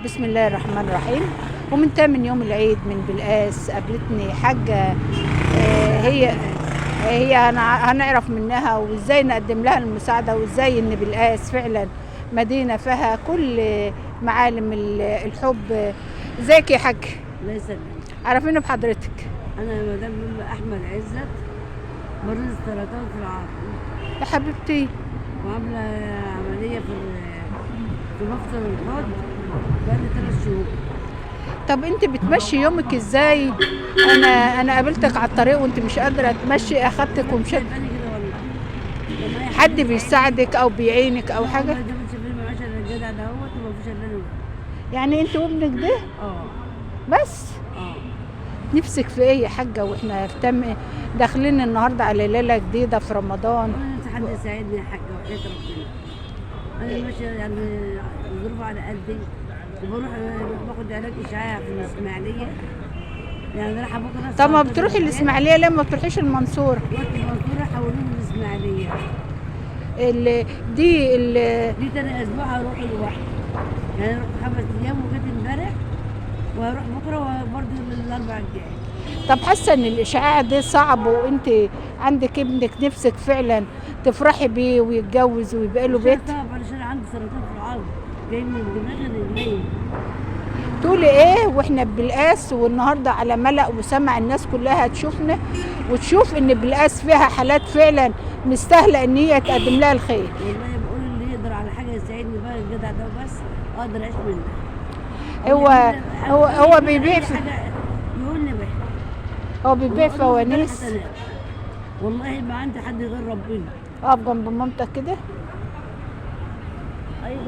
بسم الله الرحمن الرحيم. ومن تامن يوم العيد من بلقاس قابلتني حاجة، هي هنعرف منها وازاي نقدم لها المساعدة، وازاي ان بلقاس فعلا مدينة فيها كل معالم الحب. ازيك يا حاج؟ الله يسلمك. عرفينا بحضرتك. انا مدام احمد عزت، مريض سرطان في العظم. يا حبيبتي، وعامله عملية في مفصل الحوض بقالي 3 شهور. طب انت بتمشي يومك ازاي؟ انا قابلتك على الطريق وانت مش قادرة تمشي، اخدتك ومشيت. حد بيساعدك او بيعينك او حاجة؟ يعني انت وابنك ده؟ بس؟ نفسك في ايه يا حاجة واحنا في داخلين النهارده على ليلة جديدة في رمضان؟ انا نفسي حد يساعدني يا حاجة وحياه ربنا. انا ماشية يعني الظروف على قدي، وبروح باخد علاج اشعاع في الاسماعيلية، يعني رايحة بكره. طب ما بتروحي الاسماعيلية ليه ما بتروحيش المنصورة؟ رحت المنصورة حولوني الاسماعيلية. دي تاني اسبوع هروح لوحدي، يعني رحت 5 ايام وجيت امبارح، وهروح بكره وبرده الاربع الجاي. طب حاسه ان الاشعاع ده صعب وانت عندك ابنك نفسك فعلا تفرحي بيه ويتجوز ويبقى له بيت؟ صعب علشان عندي سرطان في العظم جاي من دماغي لرجلي. تقولي ايه واحنا ببلقاس والنهارده على ملأ وسمع الناس كلها تشوفنا وتشوف ان بلقاس فيها حالات فعلا مستاهلة ان هي تقدم لها الخير؟ والله بقول اللي يقدر على حاجة يساعدني بقى الجدع ده، بس اقدر اعيش منه. هو بيبيع يقول لي بقى هو بيبيع فوانيس. والله ما عندي حد غير ربنا. اقف جنب مامتك كده. ايوه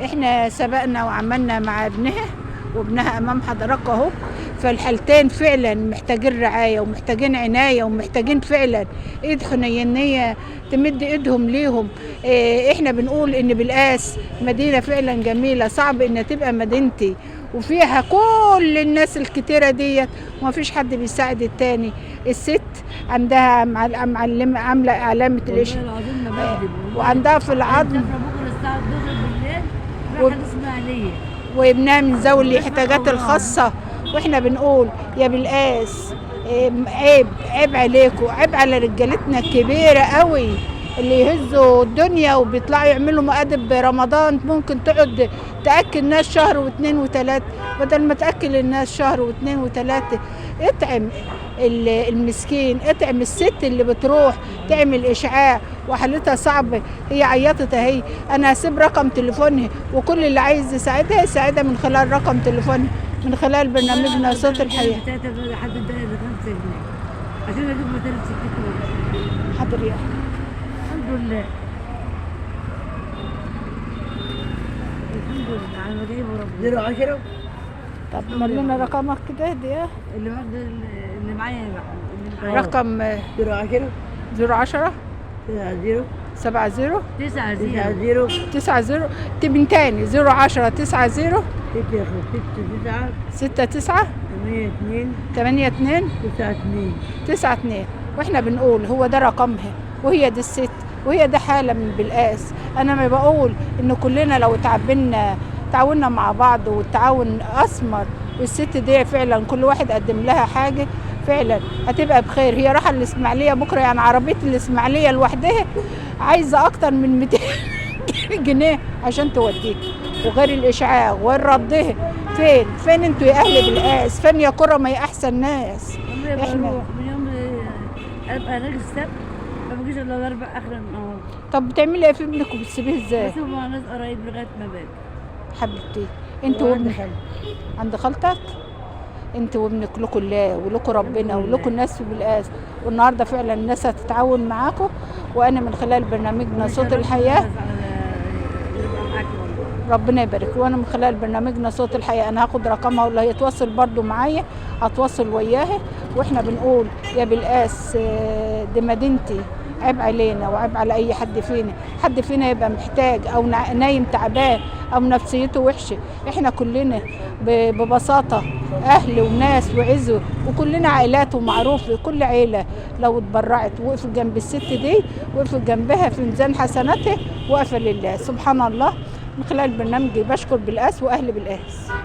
احنا سبقنا وعملنا مع ابنها، وابنها امام حضرتك اهو. فالحالتين فعلا محتاجين رعاية ومحتاجين عناية ومحتاجين فعلا ايد حنينيه تمد ايدهم ليهم. احنا بنقول ان بلقاس مدينة فعلا جميلة، صعب ان تبقى مدينتي وفيها كل الناس الكتيرة ديت وما فيش حد بيساعد التاني. الست عندها معلمه عامله علامة القشر وعندها في العظم وابنها من ذوي الاحتياجات الخاصة. واحنا بنقول يا بلقاس عيب، عيب عليكم، عيب على رجالتنا الكبيرة قوي اللي يهزوا الدنيا وبيطلعوا يعملوا مقادب رمضان، ممكن تقعد تاكل ناس شهر و2 و3، بدل ما تاكل الناس شهر و2 و3 اطعم المسكين، اطعم الست اللي بتروح تعمل اشعاع وحالتها صعبة. هي عيطت اهي، انا هسيب رقم تليفونها وكل اللي عايز يساعدها يساعدها من خلال رقم تليفونها من خلال برنامجنا صوت الحياة. عشان اجيب 260. حاضر يا الحمد لله، الحمد لله على ما جايبه ربنا. 010. طب مر لنا رقمك كده دي اللي معايا رقم 010 010 90 70 90 90 من تاني 010 90 6 6 6 9 8 2 8 2 9 2 9 2. واحنا بنقول هو ده رقمها وهي دي الست وهي ده حاله من بلقاس. انا ما بقول ان كلنا لو تعاوننا مع بعض والتعاون اثمر، والست دي فعلا كل واحد قدم لها حاجة فعلا هتبقى بخير. هي راحة الاسماعيلية بكره، يعني عربية الاسماعيلية لوحدها عايزه اكتر من 200 جنيه عشان توديك، وغير الاشعاع وغير ردها. فين انتوا يا اهل بلقاس؟ فين يا كرم يا احسن ناس؟ احنا من يوم ابقى راجل السبت ما بجيش الا الاربع اخر النهار. طب بتعملي ايه في ابنك وبتسيبيه ازاي؟ بسيبه مع ناس قرايب لغاية ما باجي. حبيبتي انت وابنك عند خالتك، انت وابنك لكم الله ولكم ربنا ولكم الناس في بلقاس. والنهارده فعلا الناس هتتعاون معاكم، وانا من خلال برنامجنا صوت الحياة ربنا يبارك. وانا من خلال برنامجنا صوت الحياة انا هاخد رقمها واللي هيتواصل برده معايا هتواصل وياها. واحنا بنقول يا بلقاس دي مدينتي، عيب علينا وعيب على اي حد فينا، حد فينا يبقى محتاج او نايم تعبان او نفسيته وحشة. احنا كلنا ببساطة اهل وناس وعزوه، وكلنا عائلات ومعروف. كل عيله لو اتبرعت وقفت جنب الست دي، وقفت جنبها في ميزان حسناتها، وقفه لله سبحان الله. من خلال برنامجي بشكر بلقاس واهل بلقاس.